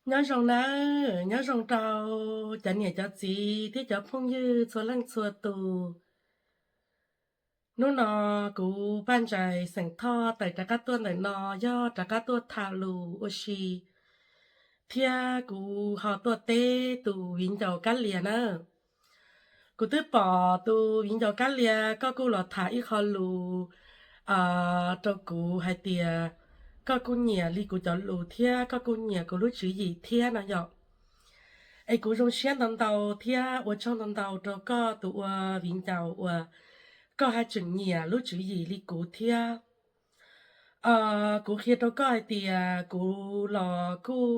Nyob zoo nawb, nyob zoo rau cov niam cov txiv thiab cov phooj ywg txhua leej txhua tus. Hnub no kuv Paj Ntsais xeem Thoj tawm rov qab tuaj ntawm no yog rov qab tuaj tham lus ua si, thiab kuv ho tuaj teb tus viv ncaus Kab Lias na. Kuv twb pom tus viv ncaus Kab Lias koj kuj los tham ib qho lus rau kuv hais tias koj kuj nyiam li kuv cov lus thiab koj kuj nyiam kuv lub tswv yim thiab no yom. Es kuv zoo siab ntau ntau thiab ua tsaug ntau ntau rau koj tus ua viv ncaus uas koj haj tseem nyiam lub tswv yim li kuv thiab. Kuv qhia rau koj hais tias kuv los kuj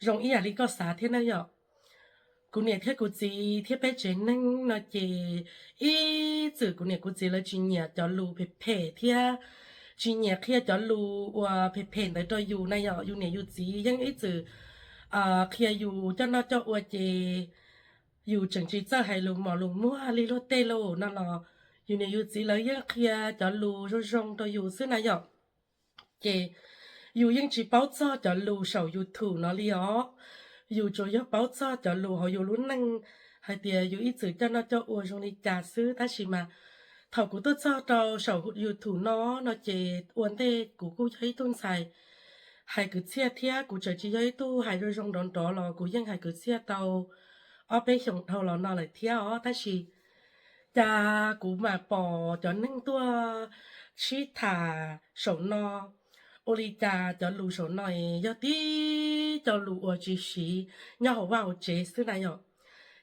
zoo ib yam li koj xav thiab na yom. Kuv niam thiab kuv txiv thiab peb tsev neeg no ces ib txwm kuv niam kuv txiv lawv tsis nyiam cov lus phem phem thiab tsis nyiam qhia cov lus uas phem phem ntawd rau yus na yom. Yus niam yus txiv yeej ib txwm qhia yus coj noj coj ua ces yus tseem tsis txawj hais lus mos lus muag li luag tej lauj no los yus niam yus txiv lawv yeej qhia cov lus zoo zoo rau yus xwb na yom. Ces yus yeej tsis paub txog cov lus saum YouTube no li os. Yus tsuas yog paub txog cov lus hauv yus lub neej hais tias yus ib txwm coj noj coj ua zoo li cas xwb. Tab sis mas thaum kuv tuaj txog rau saum YouTube no no ces ua ntej kuv kuj yog ib tug ntxhais hais kwv txhiaj thiab kuv tseem tsis yog ib tug hais zoo zoo nrov nrov los kuv yeej hais kwv txhiaj tau ob peb xyoos dhau los no lawm thiab os. Tab sis cas kuv mam pom cov neeg tuaj sib tham saum no, ua li cas cov lus saum no yog tib co lus uas tsis siv nyob hauv vaj hauv tsev xwb na yom.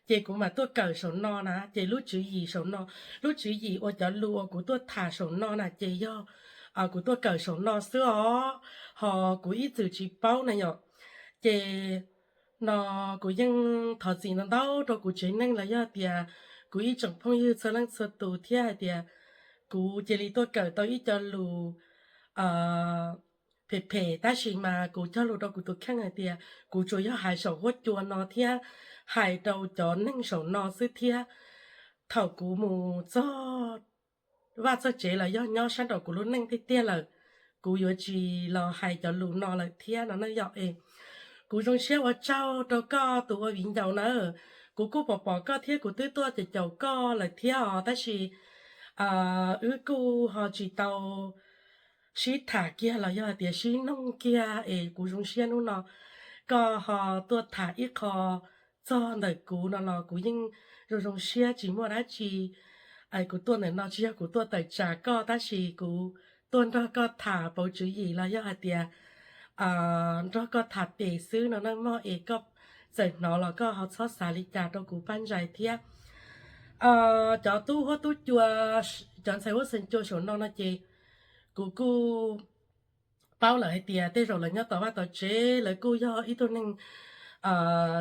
Ces kuv mam tuaj kawm saum no na, ces lub tswv yim saum no, lub tswv yim uas cov lus uas kuv tuaj tham saum no na ces yog kuv tuaj kawm saum no xwb os, ho kuv ib txwm tsis paub na yom. Ces no kuv yeej thov txim ntau ntau rau kuv tsev neeg los yog tias kuv ib tsoom phooj ywg txhua leej txhua tus thiab hais tias kuv cia li tuaj kawm tau ib co lus phem phem, tab sis mas kuv cog lus rau kuv tus kheej hais tias kuv tsuas yog hais saum huab cua no thiab hais rau cov neeg saum no xwb thiab. Thaum kuv mus txog vaj txog tsev los yog nyob sab nraum kuv lub neej tiag tiag lawm, kuv yuav tsis los hais cov lus no lawm thiab no na yom. Es kuv zoo siab ua tsaug rau koj tus ua viv ncaus na. Kuv kuj pom pom koj thiab kuv twb tuaj caum caum koj lawm thiab os, tab sis wb kuj ho tsis tau sib tham kiag los yog hais tias sib noog kiag, es kuv zoo siab hnub no koj ho tuaj tham ib qho txog ntawm kuv no los kuv yeej zoo zoo siab tsis muaj dab tsi. Kuv tuaj ntawm no tsis yog kuv tuaj tawm tsam koj, tab sis kuv tuaj nrog koj tham pauv tswv yim los yog hais tias nrog koj tham pem xwb no na mog. Es koj txawm hnov los koj ho txhob xav li cas rau kuv Paj Ntsais thiab. Cov tub huab tub cua, cov ntxhais huab ntxhais cua saum no no ces kuv kuj paub lawm hais tias tej zaum lawv nyob tom vaj tom tsev lawv kuj yog ib tug neeg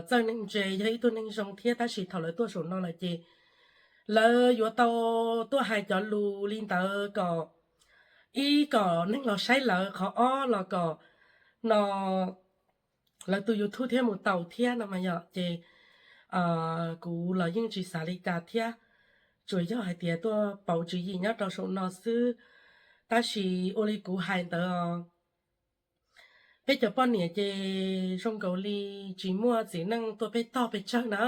txawj neeg ntse, yog ib tug neeg zoo thiab, tab sis thaum lawv tuaj saum no lawm ces lawv yuav tau tuaj hais cov lus li ntawd kom, ib, kom neeg los saib lawv, qhov ob los kom no lawv tus YouTube thiaj mus tau thiab no mas yom. Ces kuv los yeej tsis xav li cas thiab, tsuas yog hais tias tuaj pauv tswv yim nyob rau saum no xwb. Tab sis ua li kuv hais ntawd, peb cov poj niam ces zoo nkaus li tsis muaj txiv neej tuaj peb tog peb tsawg na.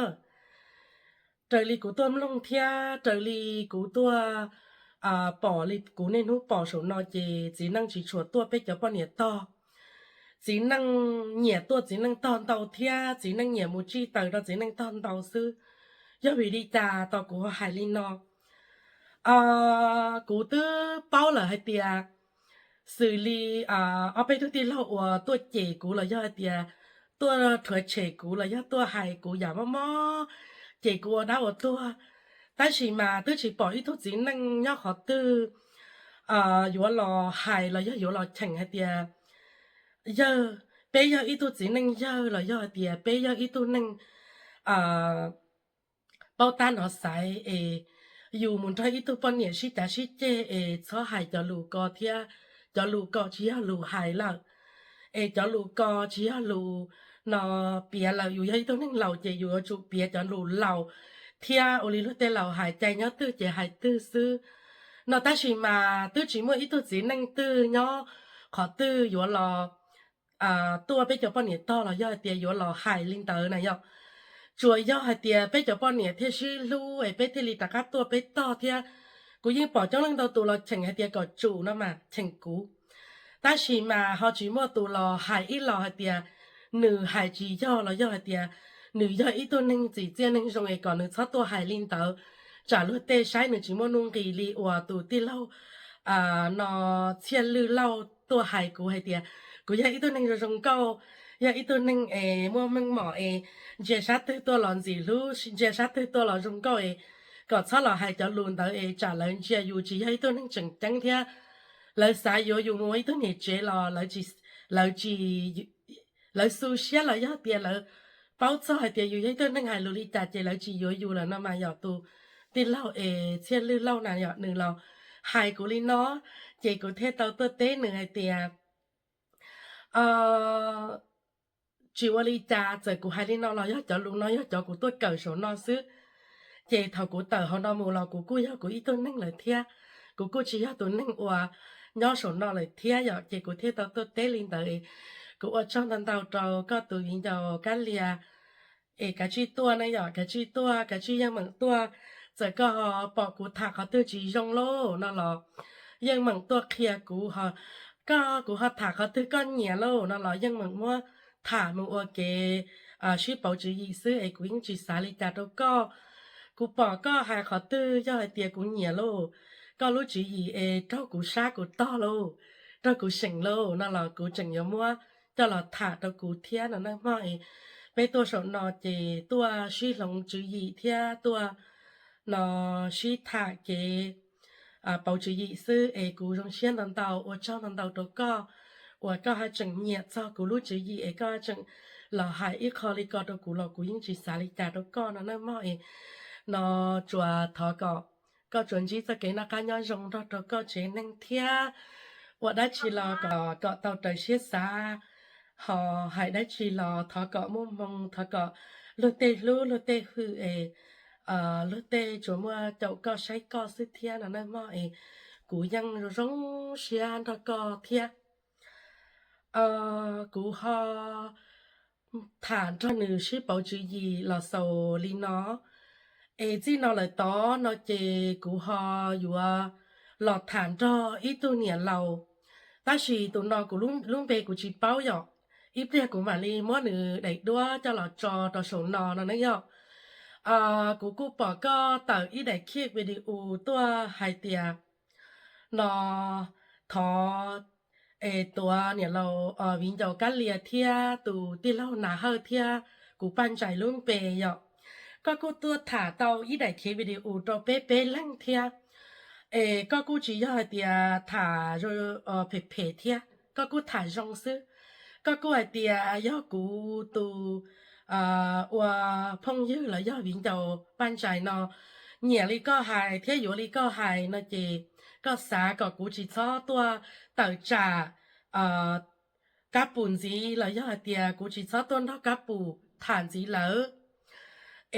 Raws li kuv tuaj mloog thiab raws li kuv tuaj pom li kuv niaj hnub pom saum no ces txiv neej tsis tshua tuaj peb cov poj niam tog. Txiv neej nyiam tuaj txiv neej tog ntau thiab txiv neej nyiam mus tsij taws rau txiv neej tog ntau xwb. Yog vim li cas tos kuv ho hais li no? Kuv twb paub lawm hais tias xws li ob peb tug tij laug uas tuaj cem kuv los yog hais tias tuaj rhuav tshem kuv los yog tuaj hais kuv yam mob mob, cem kuv ua dab ua tuag. Tab sis mas twb tsis pom ib tug txiv neej nyob qhov twg yuav los hais los yog yuav los cheem hais tias yawg, peb yog ib tug txiv neej yawg los yog hais tias peb yog ib tug neej paub tab nov xaiv es yus mus nrog ib tug poj niam sib cav sib ceg es txhob hais cov lus ko thiab, cov lus ko tsis yog lus hais lawm, es cov lus ko tsis yog lus no piav lawm. Yus yog ib tug neeg laus ces yus yuav tsum piav cov lus laus thiab ua li luag tej laus hais, cai nyob twg ces hais twg xwb no. Tab sis mas twb tsis muaj ib tug txiv neej twg nyob qhov twg yuav los tuaj peb cov poj niam tog los yog hais tias yuav los hais li ntawd na yom. Tsuas yog hais tias peb cov poj niam thiaj sib hlub es peb thiaj li rov qab tuaj peb tog thiab. Kuv yeej pom coob leej ntau tus los cheem hais tias kom tsum no mas cheem kuv, tab sis mas ho tsis muaj tus los hais ib los hais tias nws hais tsis yog los yog hais tias nws yog ib tug neeg txim txiaj neeg zoo es kom nws txhob tuaj hais li ntawd, tsam luag tej saib nws tsis muaj nuj nqis li uas tus tij laug no Txhiaj Lwj Lauj tuaj hais kuv hais tias kuv yog ib tug neeg zoo zoo nkauj, yog ib tug neeg es muaj meej mom es ntsia sab twg tuaj los ntxim hlub, ntsia sab twg tuaj los zoo nkauj es kom txhob los hais cov lus ntawd es tsam lawv ntsia yus tsis yog ib tug neeg tseem ceeb thiab lawv xav yuav yus mus ua ib tug niam tsev los lawv tsis, lawv xu siab los yog tias lawv paub txog hais tias yus yog ib tug neeg hais lus li cas ces lawv tsis yuav yus lawm no mas yog tus tij laug es Txhiaj Lwj Lauj na yom, nws los hais kuv li no, ces kuv thiaj tau tuaj teb nws hais tias tsis ua li cas, txawm kuv hais li no los yog cov lus no yog cov kuv tuaj kawm saum no xwb. Ces thaum kuv tawm hauv no mus los kuv kuj yog kuv ib tug neeg lawm thiab, kuv kuj tsis yog tus neeg uas nyob saum no lawm thiab yom, ces kuv thiaj tau tuaj teb li ntawd. Kuv ua tsaug ntau ntau rau koj tus viv ncaus Kab Lias, es kav tsij tuaj na yom, kav tsij tuaj, kav tsij yeej meem tuaj. Txawm koj ho pom kuv tham qhov twg tsis zoo lauj no los yeej meem tuaj qhia kuv, koj, kuv ho tham qhov twg koj nyiam lauj no los yeej meem muab tham mus ua kev sib pauv tswv yim xwb es kuv yeej tsis xav li cas rau koj. Kuv pom koj hais qhov twg yog hais tias kuv nyiam lauj, koj lub tswv yim es raug kuv sab kuv tog lauj, raug kuv seem lauj no los kuv tseem yuav muab coj los tham rau kuv thiab no nawb mog. Es peb tuaj saum no ces tuaj sib hloov tswv yim thiab tuaj no sib tham kev pauv tswv yim xwb es kuv zoo siab ntau ntau, ua tsaug ntau ntau rau koj uas koj haj tseem nyiam txog kuv lub tswv yim es koj haj tseem los hais ib qho li ko rau kuv los kuv yeej tsis xav li cas rau koj no nawb mog. Es no tsuas thov kom koj tsuas ntsib txoj kev noj qab nyob zoo nrog rau koj tsev neeg thiab ua dab tsi los kom tau raws siab xav, ho hais dab tsi los thov kom muaj hmoo, thov kom luag tej hlub luag tej hwm es luag tej tsuas muaj caum koj saib koj xwb thiab no nawb mog. Es kuv yeej zoo zoo siab nrog koj thiab. Kuv ho tham nrog nws sib pauv tswv yim los xaus li no, es txij no lawm tod no ces kuv ho yuav los tham nrog ib tug niam laus, tab sis tus no kuv lub npe kuv tsis paub yom, ib pliag kuv mam li muab nws daim duab coj los tso rau saum no no ne yom. Kuv kuj pom koj tawm ib daim khij video tuaj hais tias no thov es tuav niam laus viv ncaus Kab Lias thiab tus tij laug Nas Hawj thiab kuv Paj Ntsais lub npe yom. Koj kuj tuaj tham tau ib daim khiv video rau peb peb leeg thiab, es koj kuj tsis yog hais tias tham phem phem thiab, koj kuj tham zoo xwb. Koj kuj hais tias yog kuv tus ua phooj ywg los yog viv ncaus Paj Ntsais no nyiam li koj hais thiab yuav li koj hais no ces koj xav kom kuv tsis txhob tuaj tawm tsam Kab Pum ntxiv los yog hais tias kuv tsis txhob tuaj nrog Kab Pum tham ntxiv lawm.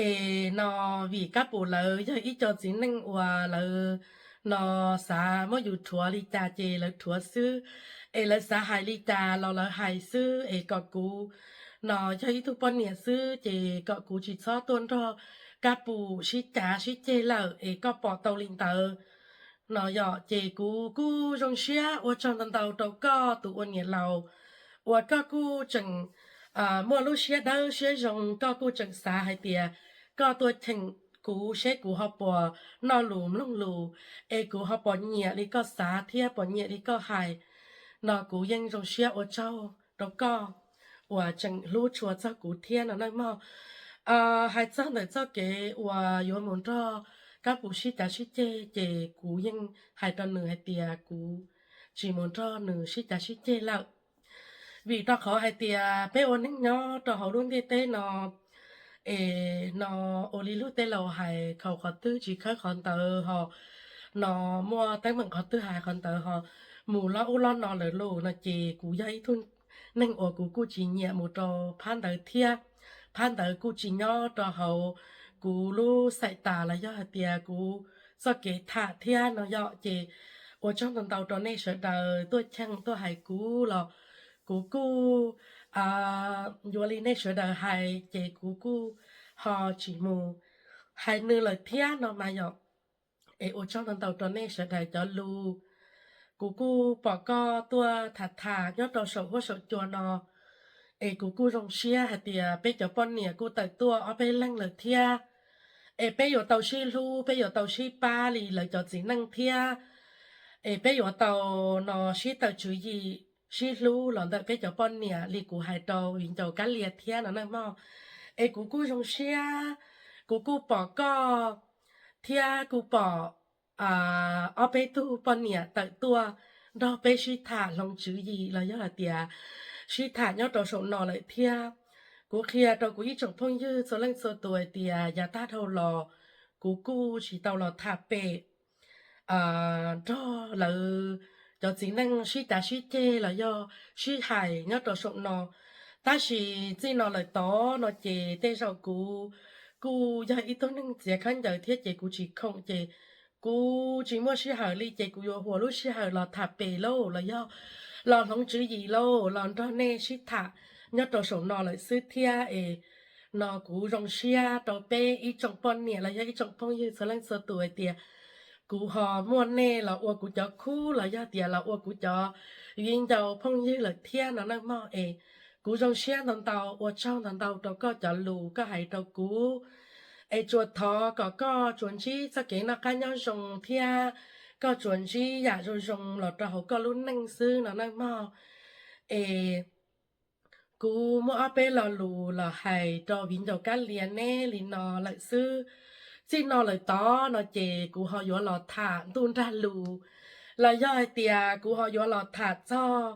Es no vim Kab Pum lawv yog ib co txiv neej uas lawv no xav muab yus rhuav li cas ces lawv rhuav xwb, es lawv xav hais li cas los lawv hais xwb, es kom kuv no yog ib tug poj niam xwb ces kom kuv tsis txhob tuaj nrog Kab Pum sib cav sib ceg lawm, es koj pom tau li ntawd no yom. Ces kuv kuj zoo siab ua tsaug ntau ntau rau koj tus ua niam laus uas koj kuj tseem muaj lub siab dawb siab zoo, koj kuj tseem xav hais tias koj tuaj cheem kuv seb kuv ho puas noj lus mloog lus, es kuv ho puas nyiam li koj xav thiab puas nyiam li koj hais no. Kuv yeej zoo siab ua tsaug rau koj uas tseem hlub tshua txog kuv thiab no nawb mog. Hais txog ntawm txoj kev uas yuav mus nrog Kab Pum sib cav sib ceg ces kuv yeej hais rau nws hais tias kuv tsis mus nrog nws sib cav sib ceg lawm, vim rau qhov hais tias peb ua neej nyob rau hauv lub ntiaj teb no, es no ua li luag tej laus hais, khaus qhov twg tsis khawb qhov ntawd ho, no muaj teeb meem qhov twg hais qhov ntawd ho, mus lob ub lob no lawm lauj no ces kuv yog ib tug neeg uas kuv kuj tsis nyiam mus rau phab ntawd thiab. Phab ntawd kuj tsis nyob rau hauv kuv lub xaim tas los yog hais tias kuv txoj kev tham thiab no yom. Ces ua tsaug ntau ntau rau nej sawv daws tuaj cheem tuaj hais kuv los Kuv kuj yuav li nej sawv daws hais ces kuv kuj ho tsis mus hais nws lawm thiab no mas yom. Es ua tsaug ntau ntau rau nej sawv daws cov lus. Kuv kuj pom koj tuaj tham tham nyob rau saum huab saum cua no, es kuv kuj zoo siab hais tias peb cov poj niam kuj tawm tuaj ob peb leeg lawm thiab. Es peb yuav tau sib hlub, peb yuav tau sib pab li lawv cov txiv neej thiab. Es peb yuav tau no sib tawm tswv yim, sib hlub los ntawm peb cov poj niam li kuv hais rau viv ncaus Kab Lia thiab no nawj mog. Es kuv kuj zoo siab, kuv kuj pom koj thiab kuj pom ob peb tug poj niam tawm tuaj nrog peb sib tham hloov tswv yim los yog hais tias sib tham nyob rau saum no lawm thiab. Kuv qhia rau kuv ib tsoom phooj ywg txhua leej txhua tus hais tias yav tag dhau los kuv kuj tsis tau los tham pem nrog lawv cov txiv neej sib cav sib ceg los yog sib hais nyob rau saum no. Tab sis txij no lawm tod no ces tej zaum kuv kuj yog ib tug neeg txiav khaub ncaws thiab ces kuv tsis khoom ces kuv tsis muaj sij hawm li ces kuv yuav huas lub sij hawm los tham pem lauj los yog los hloov tswv yim lauj los nrog nej sib tham nyob rau saum no lawm xwb thiab es no kuv zoo siab rau peb ib tsoom poj niam los yog ib tsoom phooj ywg txhua leej txhua tus hais tias kuv ho muaj nej los ua kuv cov khub los yog tias los ua kuv cov viv ncaus phooj ywg lawm thiab no nawj mog. Es kuv zoo siab ntau ntau, ua tsaug ntau ntau rau koj cov lus koj hais rau kuv. Es tsuas thov kom koj tsuas ntsib txoj kev noj qab nyob zoo thiab koj tsuas ntsib yam zoo zoo los rau hauv koj lub neej xwb no nawj mog. Es kuv muaj ob peb lo lus los hais rau viv ncaus Kab Lia neb li no lawm xwb. Txij no lawm tod no ces kuv ho yuav los tham ntuj nrag lus los yog hais tias kuv ho yuav los tham txog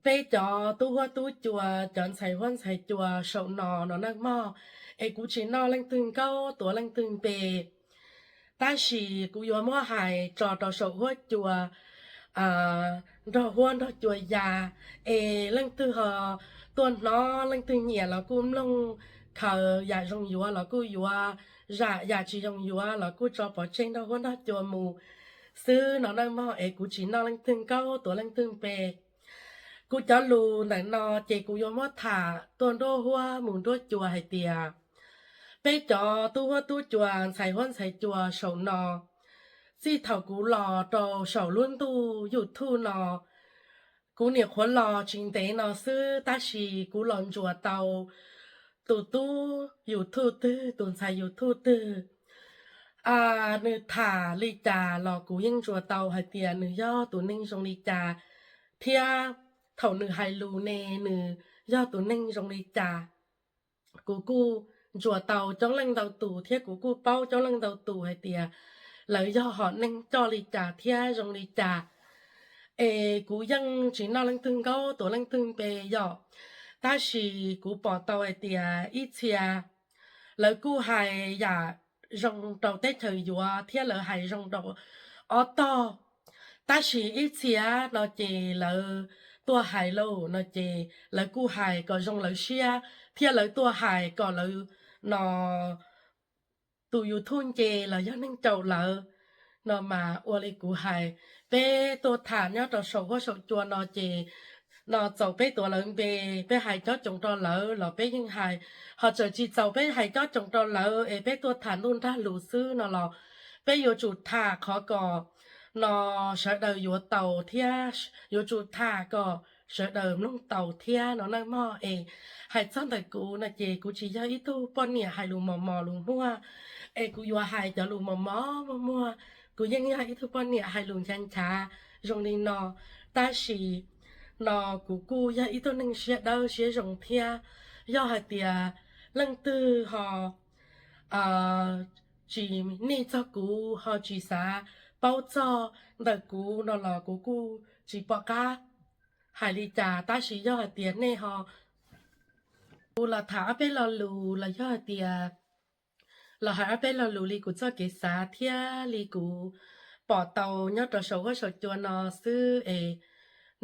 peb cov tub huab tub cua, cov ntxhais huab ntxhais cua saum no no nawj mog. Es kuv tsis noj leej twg nkaub tuav leej twg npe, tab sis kuv yuav muab hais tso rau saum huab cua nrog huab nrog cua ya, es leej twg ho tuaj hnov leej twg nyiam los kuj mloog khaws yam zoo yuav los kuj yuav, zam yam tsis zoo yuav los kuj tso pov tseg nrog huab nrog cua mus xwb no nawj mog. Es kuv tsis noj leej twg nkaub tuav leej twg npe. Kuv cov lus ntawm no ces kuv yuav muab tham tuaj nruab huab mus nruab cua hais tias peb cov tub huab tub cua ntxhais huab ntxhais cua saum no, txij thaum kuv los rau saum lub ntuj YouTube no, kuv nyuam qhuav los tsis ntev no xwb tab sis kuv los ntsuas tau tus tub YouTube twg, tus ntxhais YouTube twg, nws tham li cas los kuv yeej ntsuas tau hais tias nws yog tus neeg zoo li cas, thiab thaum nws hais lus ne nws yog tus neeg zoo li cas. Kuv kuj ntsuas tau coob leej ntau tus thiab kuv kuj paub coob leej ntau tus hais tias lawv yog hom neeg coj li cas thiab zoo li cas. Es kuv yeej tsis noj leej twg nkaub tuav leej twg npe yom, tab sis kuv pom tau hais tias ib txhia lawv kuj hais yam zoo rau teb chaws yuav thiab lawv hais zoo rau ob tog, tab sis ib txhia no ces lawv tuaj hais lauj no ces lawv kuj hais kom zoo lawv siab thiab lawv tuaj hais kom lawv no tus YouTube nce los yog neeg caum lawv no mas ua li kuv hais, peb tuaj tham nyob rau saum huab saum cua no ces no txaus peb tuav lawv npe, peb hais cob coos rau lawv los peb yeej hais, ho txawm tsis txaus peb hais cob coos rau lawv es peb tuaj tham ntuj nrag lus xwb no los peb yuav tsum tham qhov kom no sawv daws yuav tau thiab yuav tsum tham kom sawv daws mloog tau thiab no nawj mog. Es hais txog ntawm kuv no ces kuv tsis yog ib tug poj niam hais lus mos mos lus muag, es kuv yuav hais cov lus mos mos muag muag, kuv yeej yog ib tug poj niam hais lus nchav nchav zoo li no, tab sis no kuv kuj yog ib tug neeg siab dawb siab zoo thiab. Yog hais tias leej twg ho tsis nij txog kuv ho tsis xav paub txog ntawm kuv no los kuv kuj tsis pom qab hais li cas, tab sis yog hais tias nej ho kuv los tham ob peb lo lus los yog hais tias los hais ob peb lo lus li kuv txoj kev xav thiab li kuv pom tau nyob rau saum huab saum cua no xwb es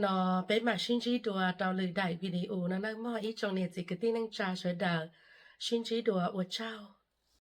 no peb mam sib ntsib dua rau lwm daim video no nawj mog ib tsoom niam txiv kwv tij neej tsa sawv daws, sib ntsib dua ua tsaug.